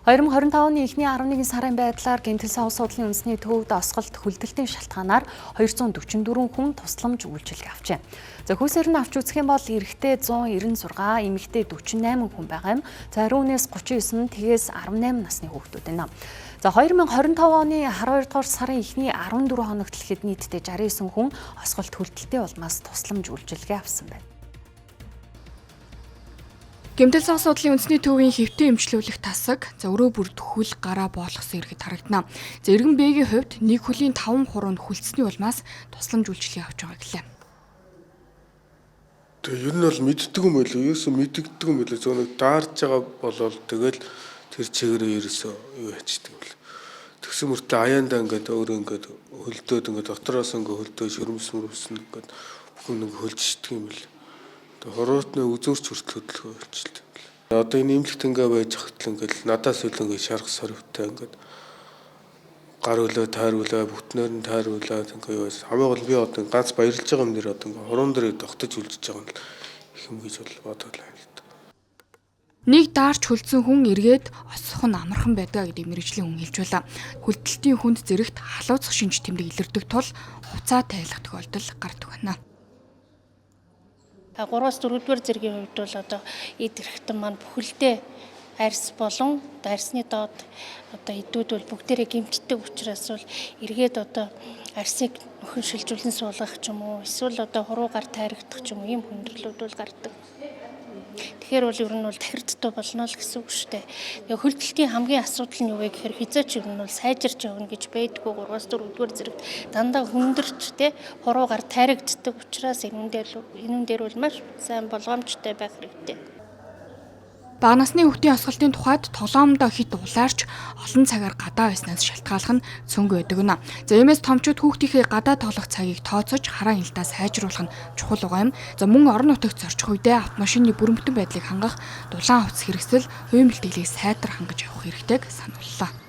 2025 оны эхний 11 сарын байдлаар гэмтэл сав судлалын үндэсний төвд осголт хөлдөлтийн шалтгаанаар 244 хүн тусламж үйлчилгээ авчээ. За хүйсээр нь авч үзэх юм бол эрэгтэй 196, эмэгтэй 48 хүн байгаа юм. За ариунаас 39, тэгээс 18 насны хүүхдүүд байна. За 2025 оны 12 дугаар сарын эхний 14 хоногт дэлхийд нийтдээ 69 хүн осголт хөлдөлтийн улмаас тусламж үйлчилгээ авсан байна. Гэмтэл сав судлалын үндэсний төвийн хэвтэн эмчлүүлэх тасаг за өрөө бүр төхөл гараа боолгосон иргэд харагдана. За иргэн Б-гийн хувьд нэг хөлийн 5 хуруу нь хүлцсэний улмаас тусламж үйлчилгээ авч байгаа гэлээ. Тэгээ ер нь бол мэддэг юм байлоо. Ерөөсөө мэддэгдэг юм байлоо. Зөв нэг даарж байгаа болол тэгэл тэр чигээрээ ерөөсөө юу ячдаг юм бэл. Тэгсэн мөртөө аяандаа ингээд өөрөө ингээд хөлдөөд ингээд дотроос ингээд хөлдөө шөрөмс мөрөмсөн ингээд бүхэн ингээд хөлжчихдэг юм бэл. Тэгээ хуруутны үзүүрч хүртэл хөдөлгөөн болчихлоо юм бэл. Одоо энэ имлэгт ингээ байж хахад л ингээд надаас үл ингээд шарах сорвтой ингээд гар үлээ тайруулаа бүтнээр нь тайруулаад ингээ юу байсан. Хамгийн гол би одоо ганц баярлж байгаа юм дээр одоо ингээ хуруунд дээр тогтож үлдэж байгаа юм л их юм гэж бол бодлоо юм л та. Нэг даарч хөлдсөн хүн эргээд осох нь амархан байдгаа гэдэг мэргэжлийн хүн хэлж байлаа. Хөлдөлтийн хүнд зэрэгт халууцах шинж тэмдэг илэрдэг тул хувцаа тайлах тохиолдол гардаг байна. 3-аас 4-р зэргийн хувьд бол одоо эд эрхтэн маань бүхэлдээ арьс болон арьсны доод одоо эдүүд бол бүгдээрээ гэмтдэг учраас бол эргээд одоо арьсыг нөхөн шилжүүлэн суулгах ч юм уу эсвэл одоо хуруугаар тайрагдах ч юм уу ийм хүндрэлүүд бол гардаг. Тэгэхээр бол ер нь бол тахир дутуу болно л гэсэн үг шүү дээ. Тэгээ хөлдөлтийн хамгийн асуудал нь юу вэ гэхээр хизээч ер нь бол сайжирч явна гэж байдгүй 3-аас 4-р зэрэгт дандаа хүндэрч те хуруугаар тайрагддаг учраас энүүн дээр бол маш сайн болгоомжтой байх хэрэгтэй. Бага насны хүүхдийн осголтын тухайд тоглоомдоо хит улаарч олон цагаар гадаа байснаас шалтгааллах нь цөөнгүй байдаг нь. За иймээс томчууд хүүхдийнхээ гадаа тоглох цагийг тооцож хараа хяналтаа сайжруулах нь чухал байгаа юм. За мөн орон нутагт зорчих үедээ автомашины бүрэн бүтэн байдлыг хангах, дулаан хувцас хэрэгсэл, хувийн бэлтгэлийг сайтар хангаж явах хэрэгтэйг санууллаа.